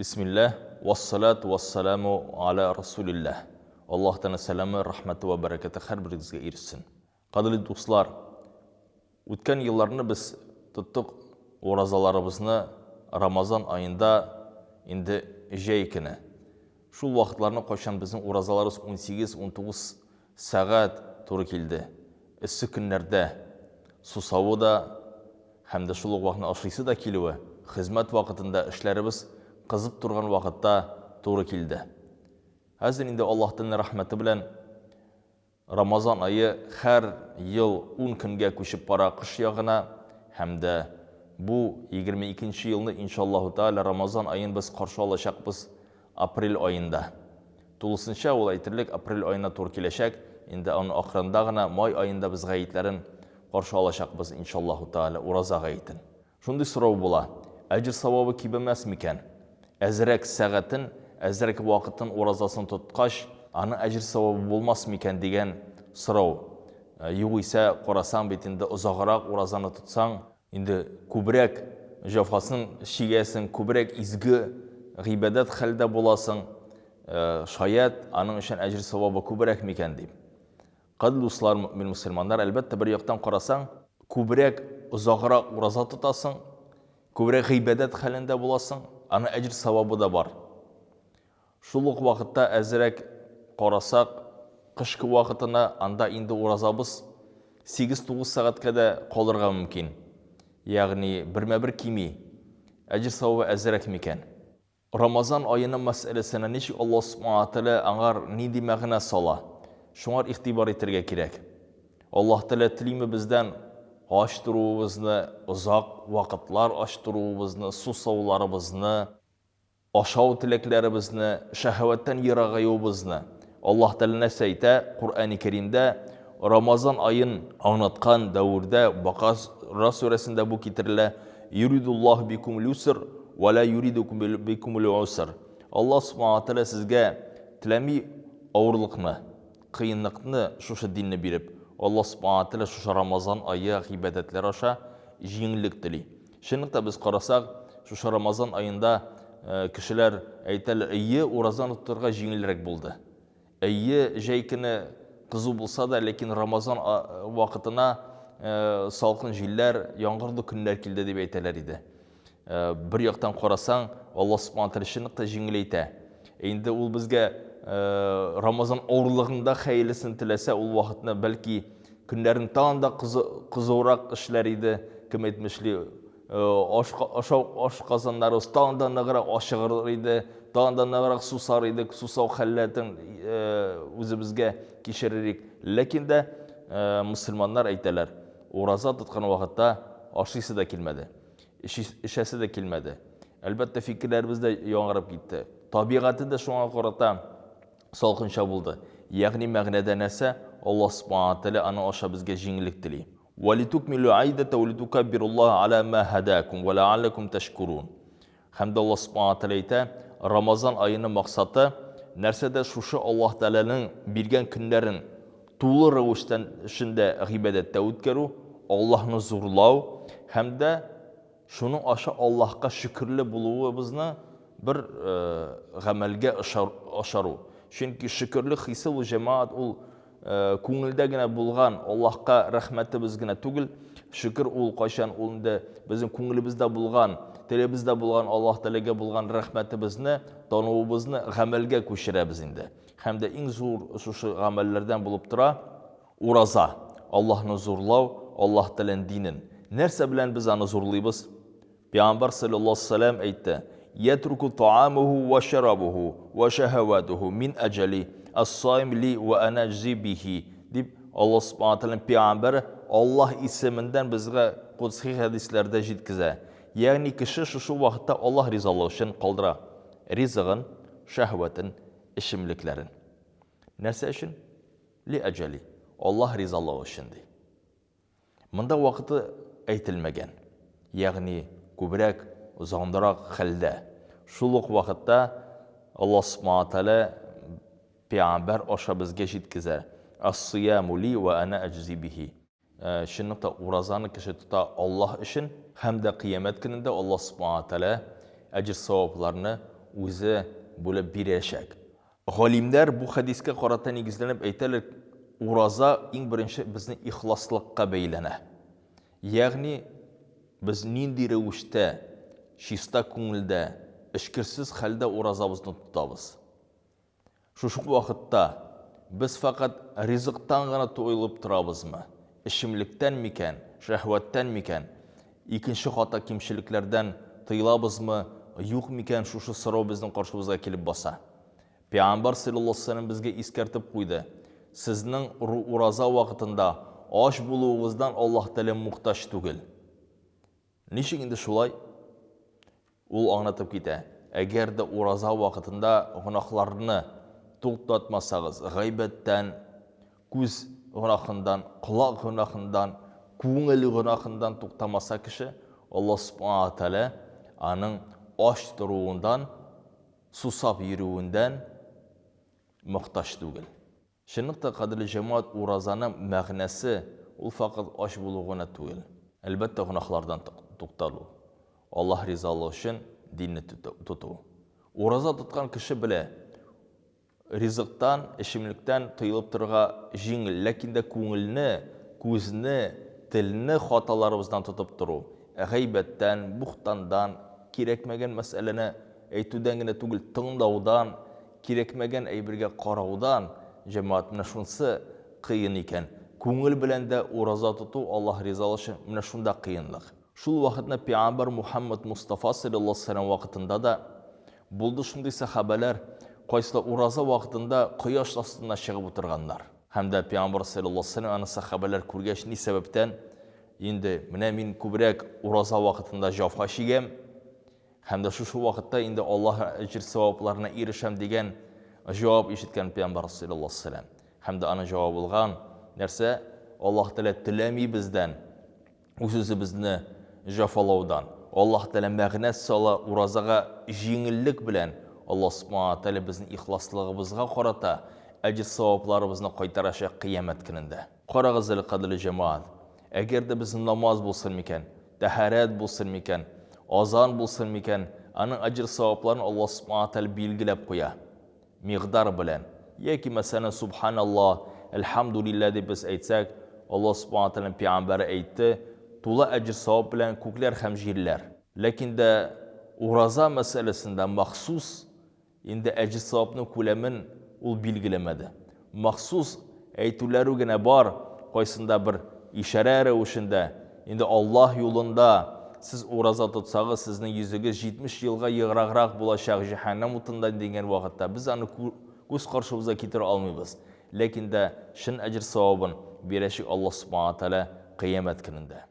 Бисмилләһ, вассалату вассаламу аля расулилләһ. Аллаһ Тәгаләнең сәламе, рәхмәте вә бәрәкәте һәрберегезгә ирешсен. Кадерле дуслар, үткән елларны без тоттык уразаларыбызны Рамазан аенда инде җәй көне. Шул вакытларны кайчан безнең уразаларыбыз 18-19 сәгать туры килде. Эссе көннәрдә сусавы да һәм дә шул ук вакытта ашыйсы да килүе, хезмәт вакытында эшләребез кызып торган вакытта туры килде. Хәзер инде Аллаһ Тәгаләнең рәхмәте белән Рамазан ае һәр ел ун көнгә күчеп бара кыш ягына һәм дә бу 22 нче елны, иншаллаһу тәгалә, Рамазан аен без каршы алачакбыз апрель аенда. Тулысынча ул әйтерлек апрель аена туры киләчәк, инде аның ахырында гына май аенда без гаетләрен каршы алачакбыз, иншаллаһу тәгалә, ураза гаетен. Шундый сорау була, әҗер-савабы кибемәс микән? Әзрәк сәгатен, әзрәк вакытын уразасын тоткач, аның әҗер-савабы булмас микән дигән сорау. Югыйсә, карасаң бит инде озаграк уразаны тотсаң, инде күбрәк җәфасын чигәсең, күбрәк изге гыйбадәт хәлдә буласың, шаять, аның өчен әҗер-савабы күбрәк микән дип. Кадерле дуслар, мөэмин мөселманнар, әлбәттә, бер яктан карасаң, күбрәк, озаграк ураза тотасың, күбрәк гыйбадәт хәлендә буласың, аның әҗер-савабы да бар. Шул ук вакытта әзрәк карасак, кышкы вакытына анда инде уразабыз 8-9 сәгатькә дә калырга мөмкин. Ягъни бермә-бер кими. Әҗер-савабы әзрәк микән? Рамазан аеның мәсьәләсенә ничек Аллаһ Субхана ва Тәгалә аңар нинди мәгънә сала? Шуңар игътибар итәргә кирәк. Аллаһ Тәгалә телиме бездән ач торуыбызны, озак вакытлар ач торуыбызны, сусауларыбызны, ашау теләкләребезне, шәһәвәттән ерагаюыбызны? Аллаһ Тәгалә нәрсә әйтә Коръәни Кәримдә Рамазан аен аңлаткан дәвердә, Бакара сүрәсендә бу китерелә, Юридуллаһу бикумул юср, ва ла юриду бикумул уср. Аллаһ Субхана ва Тәгалә сезгә теләми авырлыкны, кыенлыкны шушы динне биреп. Аллаһ Субхана ва Тәгалә шушы Рамазан ае гыйбадәтләр аша җиңеллек тели. Чынлыкта без карасак, шушы Рамазан аенда кешеләр әйтәләр, әйе, уразаны тотарга җиңелрәк булды. Әйе, җәй көне кызу булса да, ләкин Рамазан вакытына салкын җилләр, яңгырлы көннәр килде дип әйтәләр иде. Бер яктан карасаң, Аллаһ Субхану тәгалә чынлыкта җиңеләйтә. Инде ул безгә Рамазан авырлыгында хәерлесен теләсә, ул вакытны бәлки көннәрен тагын да кызурак эшләр иде, кем әйтмешли, Аш, ашау, аш казаннарыбыз тагын да ныграк ачыгыр иде, тагын да ныграк сусар идек, сусау хәлләтен үзебезгә кичерер идек. Ләкин дә мөселманнар әйтәләр, ураза тоткан вакытта ашыйсы да килмәде, эчәсе дә килмәде. Әлбәттә, фикерләребез дә яңарып китте. Табигате дә шуңа карата салкынча булды. Ягъни мәгънәдә нәрсә? Аллаһ Субхана Тәгалә аның аша безгә җиңеллек тели. Вә литукмилү гыйддәтә вә литукаббируллаһа аля ма һәдәкум вә ләалләкум тәшкүрүн. Һәм дә Аллаһ Субхана Тәгалә әйтә, Рамазан аеның максаты нәрсәдә? Шушы Аллаһ Тәгаләнең биргән көннәрен тулы рәвештән эшендә гыйбадәттә үткәрү, Аллаһны зурлау һәм дә шуның аша Аллаһка шөкерле булуыбызны бер гамәлгә ашыру. Чөнки шөкерлек хисе ул, җәмәгать, ул күңелдә генә булган Аллаһка рәхмәтебез генә түгел. Шөкер ул кайчан ул инде безнең күңелебездә булган, телебездә булган Аллаһ Тәгаләгә булган рәхмәтебезне, тануыбызны гамәлгә күчерәбез инде. Һәм дә иң зур шушы гамәлләрдән булып тора ураза. Аллаһны зурлау, Аллаһ Тәгаләнең динен. Нәрсә белән без аны зурлыйбыз? Пәйгамбәр салләллаһу алейһи ва сәлләм әйтте, Йәтруку таамуху ва шәрабуху ва шәһәвәтуху мин әҗәли, ас-саим ли ва ана әҗзи бихи, дип Аллаһ субхана ва тәгаләнең пәйгамбәре Аллаһ исеменнән безгә кодси хәдисләрдә җиткезә. Ягъни кеше шушы вакытта Аллаһ ризалыгы өчен калдыра ризыгын, шәһвәтен, эчемлекләрен. Нәрсә өчен? Ли әҗәли. Аллаһ ризалыгы өчен, ди. Монда вакыты әйтелмәгән, ягъни күбрәк озанрак хәлдә. Шул ук вакытта Аллаһ Субхана Тәгалә пәйгамбәр аша безгә җиткезә, Ас-сияму ли ва ана әҗзи бихи. Чынлыкта уразаны кеше тота Аллаһ өчен һәм дә кыямәт көнендә Аллаһ Субхана Тәгалә әҗер-савапларны үзе бүлеп бирәчәк. Галимнәр бу хәдискә карата нигезләнеп әйтәләр, ураза иң беренче безнең ихласлыкка бәйләнә. Ягъни без нинди рәвештә, чиста күңелдә, эчкерсез хәлдә уразабызны тотабыз. Шушы ук вакытта без фәкать ризыктан гына туелып торабызмы, эчемлектән микән, шәһвәттән микән, икенче хата кимчелекләрдән тыелабызмы, юк микән, шушы сорау безнең каршыбызга килеп баса. Пәйгамбәр салләллаһу галәйһи ва сәлләм безгә искәртеп куйды, Сезнең ураза вакытында ач булуыгыздан Аллаһ Тәгалә мохтаҗ түгел. Ничек инде шулай? Ул аңлатып китә, Әгәр дә ураза вакытында гөнаһларны туктатмасагыз, гайбәттән, күз гөнаһыннан, колак гөнаһыннан, күңел гөнаһыннан туктамаса кеше, Аллаһ Субхана ва Тәгалә аның ач торуыннан, сусап йөрүеннән мохтаҗ түгел. Чынлыкта, кадерле җәмәгать, уразаның мәгънәсе ул фәкать ач булу гына түгел. Әлбәттә, гөнаһлардан тукталу, Аллаһ ризалыгы өчен динне тоту. Ураза тоткан кеше белә, ризыктан, эчемлектән тыелып торырга җиңел, ләкин дә күңелне, күзне, телне хаталарыбыздан тотып тору, гайбәттән, бухтандан, кирәкмәгән мәсьәләне әйтүдән генә түгел, тыңлаудан, Кирәкмәгән әйбергә караудан, җәмәгать, менә шунысы кыен икән. Күңел белән дә ураза тоту, Аллаһ ризалыгы өчен, менә шунда кыенлык. Шул вакытны пәйгамбәр Мухәммәд Мостафа салләллаһу галәйһи ва сәлләм вакытында да булды шундый сәхабәләр, кайсылар ураза вакытында кояш астына чыгып утырганнар. Һәм дә пәйгамбәр салләллаһу галәйһи ва сәлләм аны сәхабәләр күргәч, ни сәбәптән инде менә мин күбрәк ураза вакытында җәфа чигәм, Һәм дә шушы вакытта инде Аллаһ әҗер-савапларына ирешәм дигән җавап ишеткән пәйгамбәр саллаллаһу алейһи Һәм дә аның җавабы булган нәрсә? Аллаһ Тәгалә теләми бездән үз-үзебезне җафалаудан. Аллаһ Тәгалә мәгънә сала уразага җиңеллек белән. Аллаһ Субхана Тәгалә безнең ихласлыгыбызга карата әҗер-савапларыбызны кайтарачак кыямәт көнендә. Карагыз әле, кадерле җәмәгать, әгәр дә безнең намаз булсын микән, тәһарәт булсын микән, азан булсын микән, аның әҗер-савапларын Аллаһ Субхана Тәгалә билгеләп куя. Микъдар белән. Яки, мәсәлән, Субханаллаһ, Әлхәмдүлилләһ дип без әйтсәк, Аллаһ Субхана Тәгаләнең пәйгамбәре әйтте, тулы әҗер-савап белән күкләр һәм җирләр. Ләкин дә ураза мәсьәләсендә махсус Инде әҗер-савапның күләмен ул билгеләмәде. Махсус әйтүләре генә бар, кайсында бер ишарә рәвешендә, инде Аллаһ юлында сез ураза тотсагыз, сезнең йөзегез 70 елга ераграк булачак җәһәннәм утыннан дигән вакытта без аны күз каршыбызга китерә алмыйбыз. Ләкин дә чын әҗер-савабын бирәчәк Аллаһ Субхана Тәгалә кыямәт көнендә.